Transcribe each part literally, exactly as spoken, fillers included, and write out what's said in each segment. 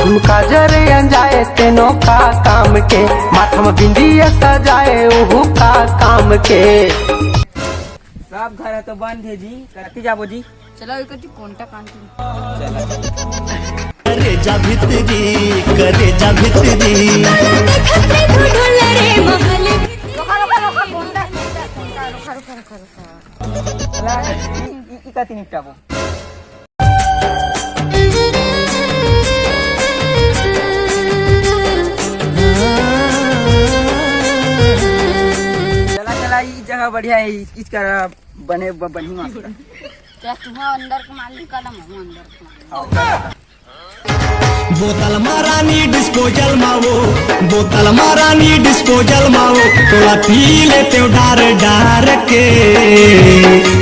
काजर अंजाए तेनो का काम के, माथा म बिंदिया सजाए ओहू का काम के। सब घर तो बंद हे जी, कति जाबो जी? चलो, एक ठी कोंटा कान के। करेजा भितरी, करेजा भितरी। रोखा, रोखा, रोखा, कोंटा, कोंटा, रोखा, रोखा, रोखा, रोखा। चला, ई, ई, ई कति निपटाबो? चला, चला, ई जगह बढ़िया हे, इस, इस कर बने, ब-, बनी मस्त। क्या तुम्हारा अंदर के मालिक का नाम है, अंदर के मालिक? बोतल मा रानी डिस्पोजल मा वो, बोतल मा रानी डिस्पोजल मा वो, तोला पी लेते हो डार डार के,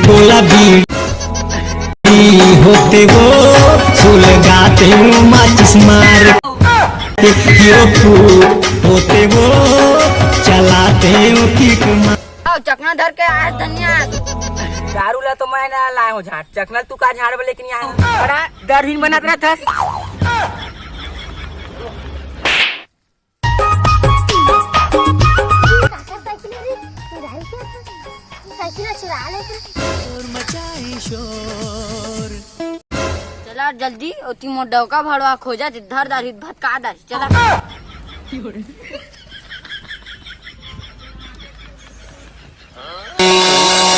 बोला बीड़ी होते वो, सुलगाते हो माचिस मार के, हीरो होते वो, चलाते हो किक मार। आओ, चकना धर के आए धनिया। दारू ला तो मैं ना लाए हूँ झाड़, चकना तू का झाड़ लेके नहीं आया? बड़ा डरहीन बनत रहत हस। काकर साइकिल रे, चुराई के साइकिल चुरा ले। शोर मचाई शोर। चला जल्दी, ओती मोर डौका भड़वा खोजा, ते धर दारी भटका दारी, चला।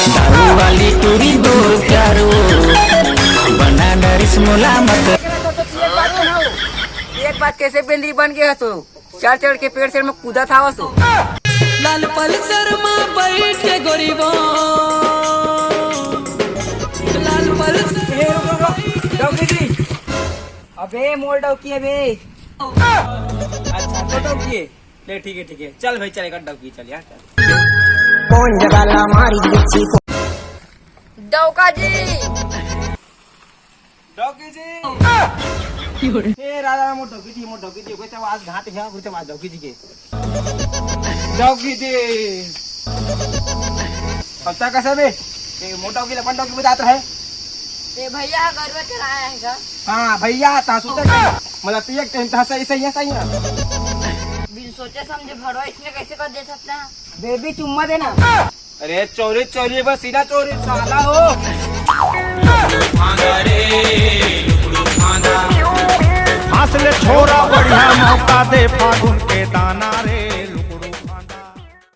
दारू वाली टूरी बोल प्यारो, बना नरिस मोला मत। एक बात कैसे बेंदरी बन गया तो? चढ़ चढ़ के पेड़ से मैं कूदा था उसको। लाल पल्सर मा बैठ के गोरीबो। लाल पल्सर। ए, रुक, रुक, रुक। डौकी जी। अबे, मोर डौकी है बे। अच्छा, तो डौकी है। ले, ठीक है, ठीक है। चल भाई, चल, एक डौकी चल यार, चल। कौन जगह ला मारी बिच्छी को? डौका जी। डौकी जी। ए, राजा, मोर डौकी जी, मोर डौकी जी, कोई तो आवाज घाट गया, कोई तो आवाज डौकी जी के। डौकी जी। अब तक कैसे बे? ए, मोर डौकी, अपन डौकी बतात रहे। ए, भैया, गरबा चलाया है का? हाँ, भैया, ता सुते का? मतलब, तू एक टाइम ता सही, सही है, सही है। बिन सोचे समझे भड़वा इसने कैसे कर दे सकते हैं? बेबी, चुम्मा देना। अरे चोरी चोरी बस सीधा चोरी साला हो। हंस ले छोरा बढ़िया मौका दे फागुन के दाना रे।